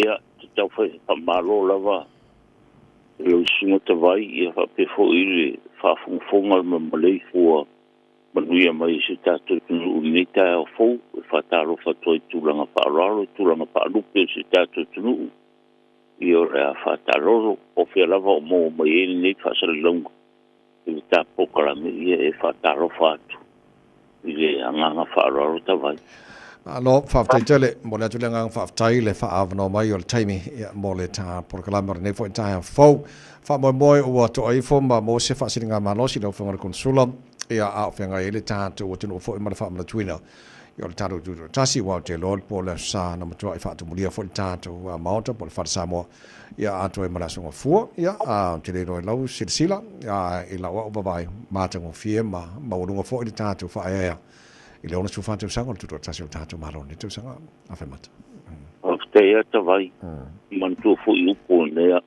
Ia, te taufai faamalo lava i lau susuga Tavai, ia faapea foi le faafogafoga a le maleifua manuia mai i si o tatou atunuu i lenei taeao fou. E faatalofa atu ai i tulaga faaaloalo, tulaga faalupe o si o tatou atunuu. Ia o le a faataalolo, po o fea lava o maua mai ai lenei faasalalauga i le ta polokalame, ia e faatalofa atu i le agaga faaaloalo Tavai. Malo, faafetai tele. Momoli atu le agaga faafetai i le faaavanoa mai o le taimi mo le ta polokalame o lenei foi taeao fou. Faamoemoe ua toa ifo ma maua se faasiligamalosi i lau Afioga i le Konesula, ia, a o feagai ai le tatou atunuu foi ma le faamanatuina o le tatou Tutoatasi, aua ou te iloa po o le Aso Sa na matuai faatumulia foi le tatou Maota po o le Fale Samoa, ia, atoa ai ma le Aso Gafua. Ia, a ou te le iloa i lau silasila, i lau au vaavaai, matagofie ma maualuga foi le tatou faaeaea i le 64 tausaga o le Tutoatasi o le tatou Malo i lenei tausaga afemata. Faafetai lava Tavai, manatua foi upu o lea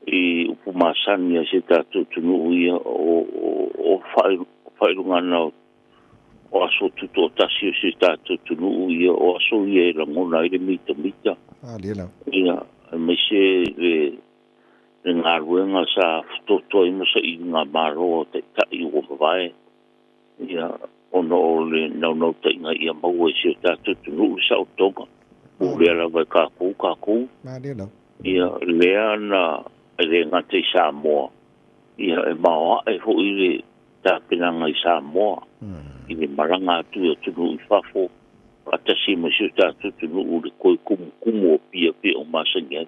i upu masani a si o tatou atunuu ia o faailogaina o aso tutoatasi o si o tatou atunuu ia, o aso ia e lagona ai le mitamita. Ia, aemaise le galuega sa fetoto ai ma sailiga malo a taitai ua mavae, ia, ona o le naunautaiga ia maua e si o tatou atunuu le saolotoga, pulea lava e tatou tatou. Ia, lea na e le gata i Samoa, ia e maoae foi le tapenaga i Samoa i le malaga atu i atunuu i fafo, faatasi ma si o tatou atunuu i le toe tumutumu o pia pei o masani ai.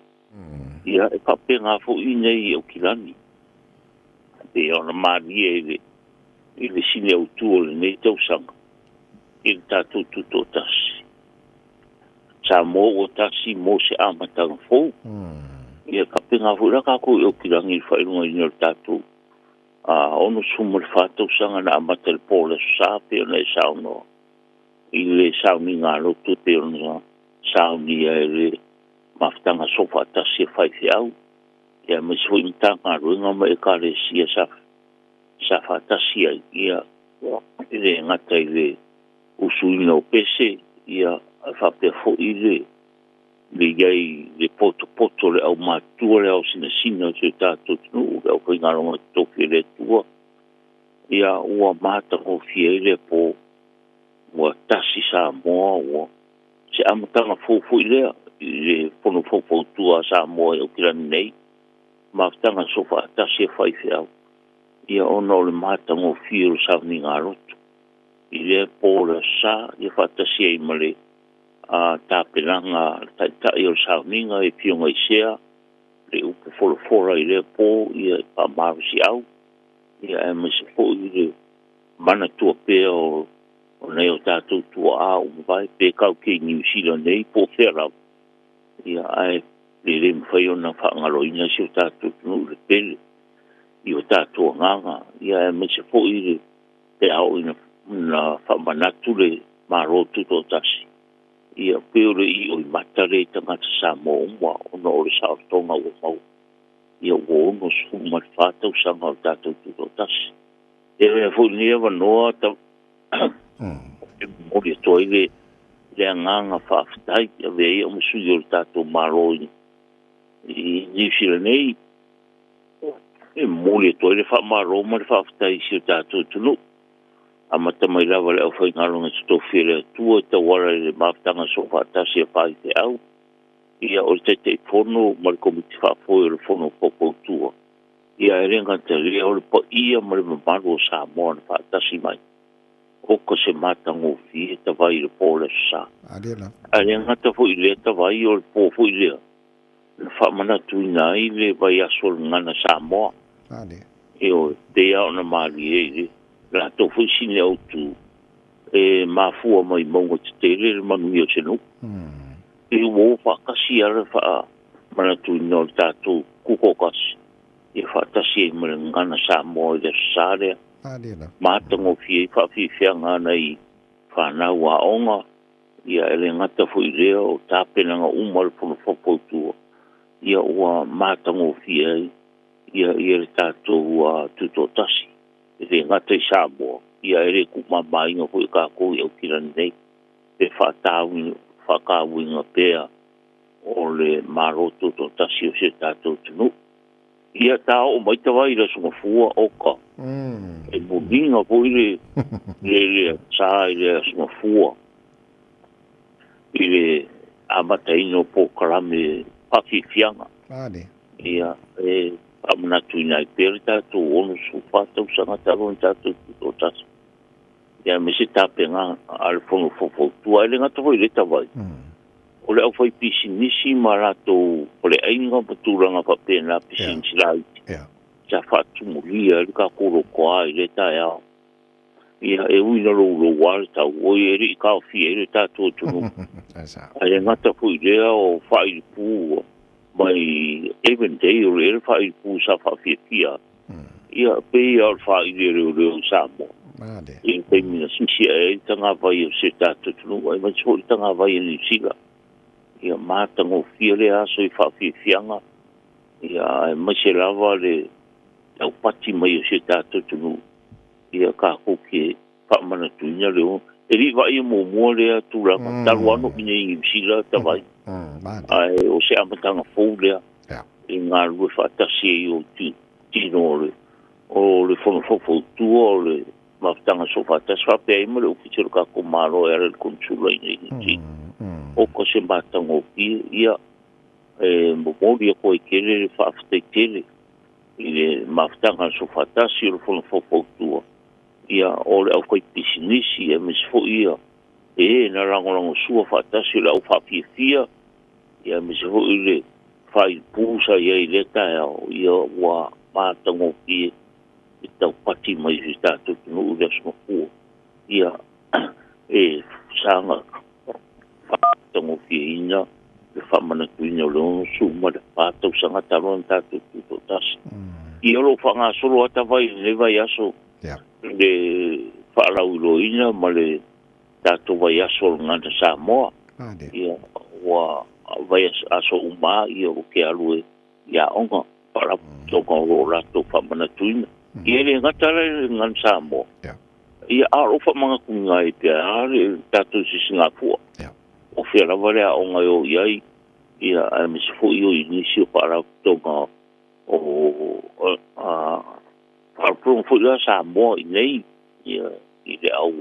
Ia, e faapena foi nei i Aukilani, pei ona malie i le sini autu o lenei tausaga i le tatou Tutoatasi. Samoa ua tasi mo se amataga fou. Ia faapena foi la tatou i Aukilani i le faailogaina o le tatou 64 tausaga na amata i le po o le Aso Sa, pei ona e saunoa i le sauniga a lotu, pei ona saunia e le mafutaga soofaatasi a faifeau, ia aemaise foi Matagaluega ma Ekalesia sa faatasi ai, ia e le gata i le usuina o pese, ia faapea foi le i ai le potopoto le aumatutua le aosinasina o si o tatou atunuu, le aufaigaluega totofi a le Atua, ia ua matagofie ai le po ua tasi Samoa, ua se amataga fou foi lea i le Fono Faufautua a Samoa i Aukilani nei, mafutaga soofaatasi a faifeau, ia ona o le matagofie o le sauniga a lotu i lea po o le Aso Sa, ia faatasi ai ma le tapenaga a le taitai o le sauniga i Afioga i Sea, le upu folafola i lea po, ia e faamalosiau, ia aemaise foi le manatua pea o nai o tatou tuaa ua mavae, pe tatou te i Niu Sila nei po o fea lava, ia ae le mafai ona faagaloina si o tatou atunuu i le pele i o tatou agaga, ia aemaise foi pe a oo ina faamanatu le Malo Tutoatasi, ia pei o le ioimata lea i tagata Samoa uma ona o le saolotoga ua maua, ia ua 64 tausaga o le tatou Tutoatasi. E avea foi lenei avanoa e momoli atu ai le agaga faafetai, avea ia ma sui o le tatou Malo i Niu Sila nei, e momoli atu ai le faamalo ma le faafetai i si o tatou atunuu, amata mai lava le aufaigaluega totofi a le Atua e tauala i le mafutaga soofaatasi a faifeau, ia o le Taitaifono ma le Komiti Faafoe o le Fono Faufautua, ia e le gata i lea o le paia ma le mamalu o Samoa na faatasi mai, oka se matagofie Tavai i le po o le Aso Sa. Ae le gata foi i lea Tavai, o le po foi lea na faamanatuina ai le vaiaso o le Gagana Samoa. E o, pei lava ona malie i le latou foi sini autu e mafua mai mauga tetele le manuia o se nuu. E ua o faatasi lava le faamanatuina o le tatou tutoatasi, ia faatasi ai ma le Gagana Samoa i le Aso Sa lea. Matagofie ai faafiafiaga a nai fanau aoga, ia e le gata foi i lea o tapenaga uma a le Fono Faufautua, ia ua matagofie ai ia le tatou Tutoatasi. E le gata i Samoa, ia e le tuumamaina foi tatou i Aukilani nei, pe faatauina pea o le Malo Tutoatasi o si o tatou atunuu. Ia ta oo mai tavai i le Aso Gafua oka. E muliga foi le le sa i le Aso Gafua i le amataina o polokalame faafiafiaga. Ia e faamanatuina ai pea le tatou 64 tausaga talu ona tatou tutoatasi. Ia aemaise tapenaga a le Fono Faufautua. Ae le gata foi i lea tavai, o le aufaipisinisi ma latou faleaiga ma tulaga faapena, pisinisi laiti, sa faatumulia ai le tatou lotoa i lea taeao. Ia e ui ina louloua le tau, oi e le i taofia ai le tatou atunuu. Ae le gata foi i lea o faailipū mai Avondale ea le faailipū sa faafiafia. Ia pei lava o le faaili a leoleo i Samoa. I le taimi na sisi ae ai le tagavai o si o tatou atunuu, aemaise foi le tagavai a Niu Sila. Ia matagofie lea aso i faafiafiaga, ia aemaise lava le taupati mai o si o tatou atunuu, ia tatou te faamanatuina le o. E le i vaaia muamua lea tulaga, talu lava ona oo i inei i Niu Sila tavai. Ae o se amataga fou lea i galulue faatasi ai o tino o le Fono Faufautua o le Mafutaga Soofaatasi faapea ai ma le Ofisa o le tatou Malo e ala i le Konesula i inei i Niu Sila. Oka se matagofie, ia e momoli atu ai tele le faafetai tele i le Mafutaga Soofaatasi o le Fono Faufautua, ia o le aufaipisinisi aemaise foi ia e na lagolagosua faatasi o le aufaafiafia, ia aemaise foi le faailipū sa i ai i lea taeao, ia ua matagofie le taupati mai o si o tatou atunuu i le Aso Gafua. Ia e saga faatagofieina le faamanatuina o le 64 tausaga talu ona tatou tutoatasi. Ia o lo o faagasolo lava tavai i lenei vaiaso le faalauiloaina ma le tatou vaiaso o le Gagana Samoa. Ia ua vaiaso uma lava ia o ke alu e i aoga faalapotopotoga o lo o latou faamanatuina. Ia e le gata la i le Gagana Samoa, ia a o lo o faamanatuina ai pea lava le tatou Sisigafua. O fea lava le aoga e o i ai, ia aemaise foi o i nisi o faalapotopotoga o faalapotopotoga foi la Samoa i nei, ia i le au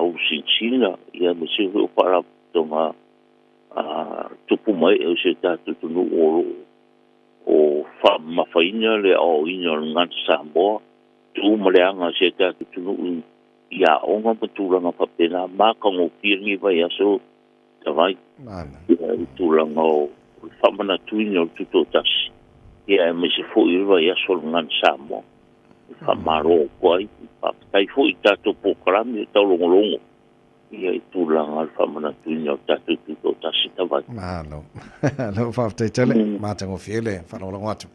ulusinsina, ia aemaise foi o faalapotopotoga tupu ma ee o si o tatou atunuu o lo o faamamafaina le aoaoina o le Gagana Samoa, tu ma le aga o si o tatou atunuu i aoga ma tulaga faapena, matagofie lenei vaiaso tavai. Ia i tulaga o le faamanatuina o le tutoatasi, ia aemaise foi o le vaiaso o le Gagana Samoa. E faamalo atu ai, faafetai foi i tatou polokalame o taulogologo ia i tulaga o le faamanatuina o le tatou tutoatasi tavai. Malo. Malo faafetai tele, matagofie le faalogologo atu.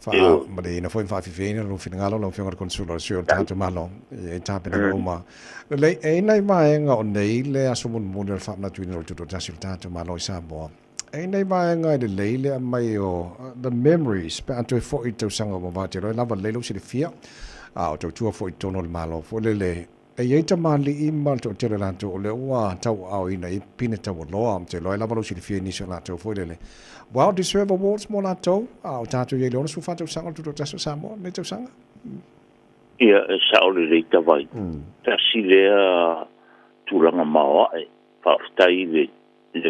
Faamalieina foi ma faafiafiaina lou finagalo lau Afioga i le Konesula o le Sui o le tatou Malo i tapenaga uma. Lelei, e i ai nai vaega o nei le aso mulimuli o le faamanatuina o le tutoatasi o le tatou Malo i Samoa. E i ai nai vaega e lelei le aumai o the memories pe a toe foi i le tausaga ua mavae. Ou te iloa e lava lelei lou silafia, a o tautua foi i totonu o le Malo foi lele. E i ai tamalii ma le toatele o latou o lea ua tauaaoina i pine taualoa. Ou te iloa ai lava lou silafia i nisi o latou foi lele. Well deserved awards mo latou, a o tatou i ai i le 64 tausaga o le Tutoatasi o Samoa lenei tausaga. Ia, e sao lelei tavai. Tasi lea tulaga maoae. Faafetai i le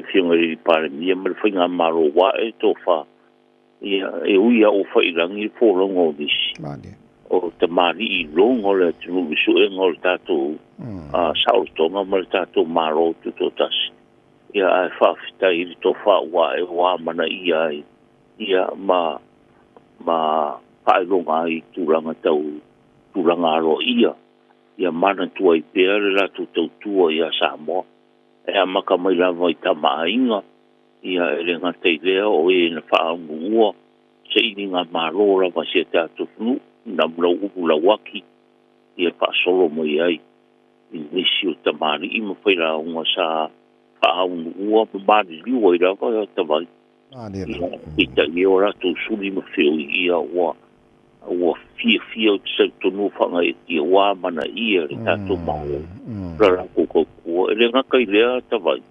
Afioga i le Palemia ma le Faigamalo ua ae tofa. Ia, e ui lava ua faiilagi le folauga o nisi, o tamalii i luga o le atunuu i le suega o le tatou saolotoga ma le tatou Malo Tutoatasi. Ia, ae faafetai i le tofa ua ae ua amanaia ai, ia, ma, ma faailoga ai i tulaga tau tulaga aloaia, ia manatua ai pea le latou tautua ia Samoa. E amata mai lava i Tama a Aiga, ia e le gata i lea o e na faaunuua sailiga malo lava i si a tatou atunuu, na ulu lauaki ia faasolo mai ai i nisi o tamalii ma failauga sa faaunuua ma maliliu ai lava tavai. Ia, peitai e o latou suli ma feoi ia ua fiafia ou te talitonu faagaeetia ua amanaia le tatou Malo la latou tautua. E le gata i lea tavai.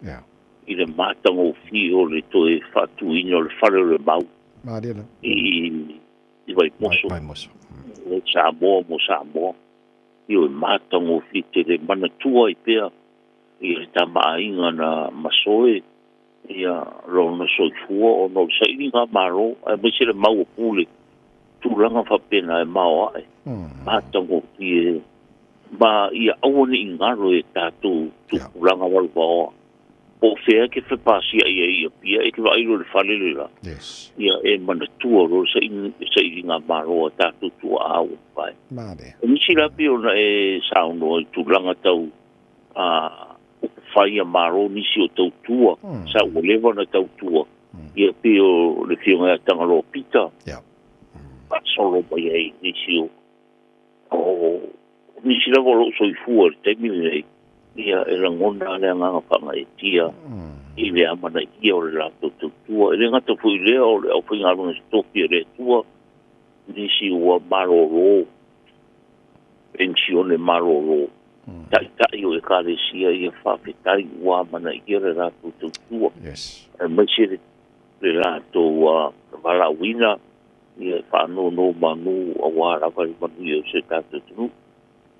i le matagofie o le toe faatuina o le fale o le mau i Vaimoso. Vaimoso. O Samoa mo Samoa. Ioe, matagofie tele, manatua ai pea i le tamaaiga na masoe ia lona soifua ona o le sailiga malo, aemaise le mau o pule, tulaga faapena e maoae, matagofie ma ia aua ne i galo e tatou tupulaga vaovaoa po o fea ke fepasia ia ia pia e ke vaai le fale le la. Ia e manatua lo sailiga malo a tatou tuaa ua fai. O nisi la pei ona e saunoa i tulaga tau upufai a malo, nisi o tautua, sa ua leva ona tautua, ia pei o le Afioga ia Tagaloa Pita, faasolo mai ai nisi o nisi lava o loo soifua i le taimi lenei, ia e lagona le agaga faagaeetia i le amanaia o le latou tautua. E le gata foi i lea, o le aufaigaluega totofi a le Atua, nisi ua malolo, pensione malolo, taitai o ekalesia, ia faafetai ua amanaia le latou tautua, aemaise le latou valaauina, ia faanonomanu aua lava le manuia o se tatou atunuu.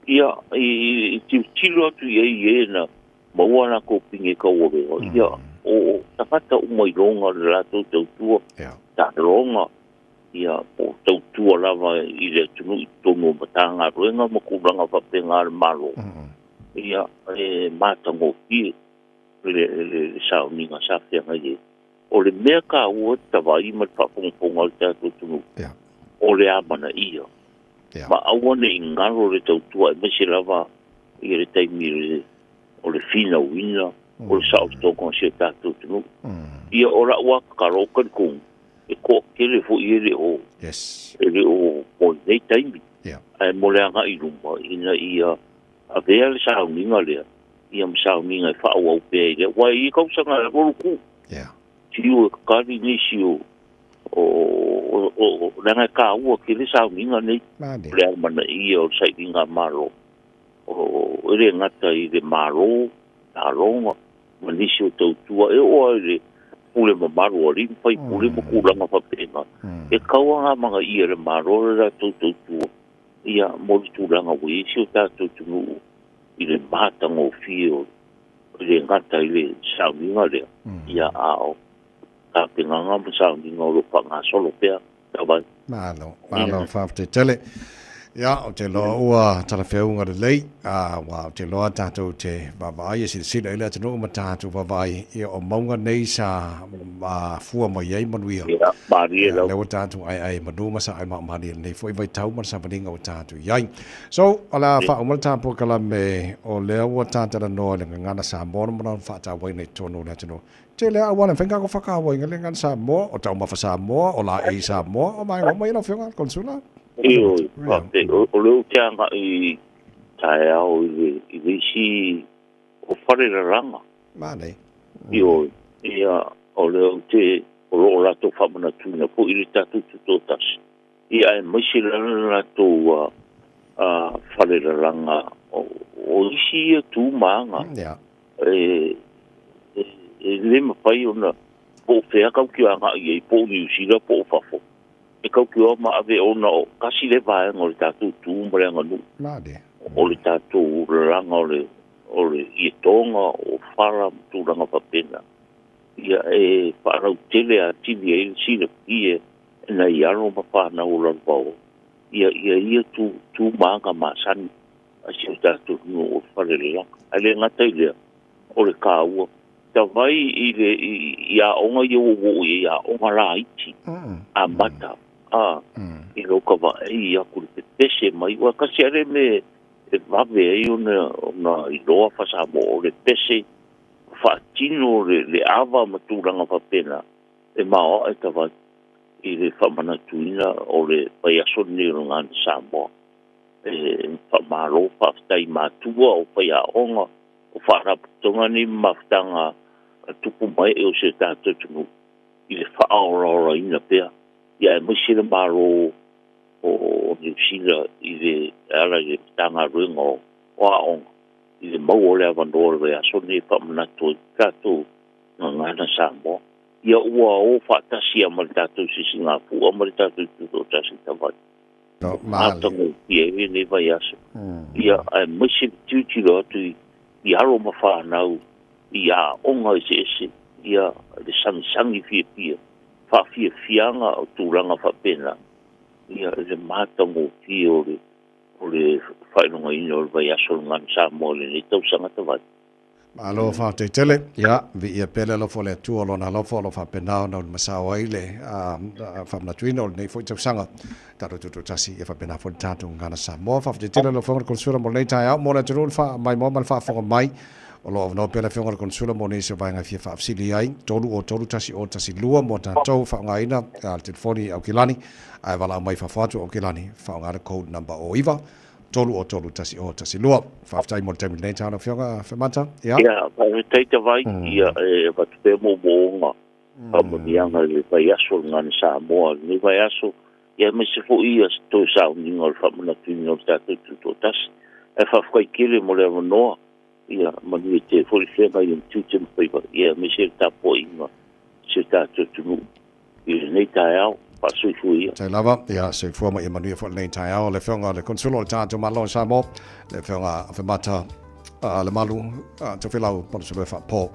Ia i tilotilo atu i ai i e na maua latou pine taualoa, ia o tagata uma iloga le latou tautua, taaloga, ia po o tautua lava i le atunuu i totonu o Matagaluega ma tulaga faapena a le Malo. Ia e matagofie le sauniga sa feagai ai. O le mea taua tavai ma le faafogafoga a le tatou atunuu, o le amanaia. Ma aua ne i galo le tautua, aemaise lava ia le taimi o le finauina o le saolotoga o si o tatou atunuu. Ia o lau tatalo, o talitonu e toatele foi e le o e le o mo lenei taimi, ae mo le agai i luma ina ia avea le sauniga lea ia ma sauniga e faaauau pea i lea, aua e i ai tausaga e 20 tiu e kakali nisi o leaga e taua tele sauniga nei, o le amanaia o le sailiga malo, o e le gata i le malo, taaloga ma nisi o tautua, e oo lava i le pule mamalu a alii ma faipule ma tulaga faapena. E tatau ona amanaia e le Malo le latou tautua, ia mo le tulaga ua i ai si o tatou atunuu i le matagofie o le gata i le sauniga lea, ia a o tapenaga ma sauniga o lo o faagasolo pea tavai. Malo, malo, faafetai tele. Ia, ou te iloa ua talafeauga lelei, aua ou te iloa tatou te vaavaai e silasila i le atunuu ma tatou vaavaai, ia o mauga nei sa fua mai ai manuia. Ia, malie lau. Lea ua tatou aeae i manu ma sa malie i lenei foi vaitau ma le savaliga ua tatou i ai. So, o le a faauma le ta polokalame, o lea ua ta talanoa i le gagana Samoa ma lona faatauaina i totonu o le atunuu. Tele lava auala e mafai ona tatou faatauaina le gagana Samoa, o taumafa Samoa, o laei Samoa, o vaega uma ia lau Afioga i le Konesula. Ioe, faafetai. O lea ou te agai taeao i le isi o fale lalaga. Manaia. Ioe, ia, o lea ou te, o lo o latou faamanatuina foi le tatou tutoatasi, ia aemaise la le latou fale lalaga o isi ia tu ma aga. E le mafai ona po o fea tau te agai i ai, po o Niu Sila po o fafo, e tau te o ma ave ona o tasi le vaega o le tatou tu ma le aganuu. O le tatou lalaga o le ietoga, o fala ma tulaga faapena. Ia e faalautele atili ai le silafia e nai alo ma fanau o lalovaoa, ia ia ia tu, tu ma aga masani a si o tatou atunuu o le fale lalaga. Ae le gata i lea, o le taua, tavai i le i aoga ia ua oo i ai, aoga laiti, amata i lou kavaei atu le pepese mai, ua tasi lava le mea e vave ai ona iloa faa-Samoa, o le pese faatino le ava ma tulaga faapena, e maoae tavai i le faamanatuina o le vaiaso lenei o le Gagana Samoa. E faamalo, faafetai i matua o faiaoga o faalapotopotoga nei ma mafutaga a tupu mai e o si o tatou atunuu i le faaolaolaina pea, ia aemaise le Malo o Niu Sila i le ala i le Matagaluega o Aoga i le maua o le avanoa o le vaiaso lenei e faamanatu ai tatou Gagana Samoa. Ia ua o faatasi a ma le tatou sisigafua ma le tatou tutoatasi Tavae. No, malie. Matagofie ai lenei vaiaso. Ia, aemaise le tilotilo atu i alo ma fanau i aoga eseese, ia, le sagisagi fiafia, faafiafiaga o tulaga faapena, ia, i le matagofie o le faailogaina o le vaiaso o le Gagana Samoa i lenei tausaga Tavae. Malo, faafetai tele. Ia, viia pea le alofa o le Atua, lona alofa o lo o faapena ona ulimasao ai le faamanatuina o lenei foi tausaga tatou tutoatasi, ia faapena foi le tatou Gagana Samoa. Faafetai tele lau Afioga i le Konesula mo lenei taeao. Mo le atunuu le faamaimoa ma le faafofoga mai, o lo o avanoa pea le Afioga i le Konesula mo nisi o vaega e fia faafesili ai, 303 1012 mo tatou faaaogaina le telefoni i Aukilani, ae valaau mai fafo atu o Aukilani, faaaoga le code number o 9 303 1012. Faafetai mo le taimi lenei taeao, lau Afioga Femata. Ia. Ia, faafetai Tavai, ia e avatu pea moomooga, faamanuiaga i le vaiaso o le Gagana Samoa lenei vaiaso, ia aemaise foi ia toe sauniga o le faamanatuina o le tatou tutoatasi. Ae faafetai tele mo le avanoa, ia manuia tele foi le feagai ma tiute ma faiva, ia aemaise le tapuaiga i si o tatou atunuu i lenei taeao. Faasoifua ia. Tai lava, ia soifua ma ia manuia foi lenei taeao. Le Afioga le Konesula o le tatou Malo o Samoa, le Afioga Femata Lemalu Tofilau Palusalua Faapo.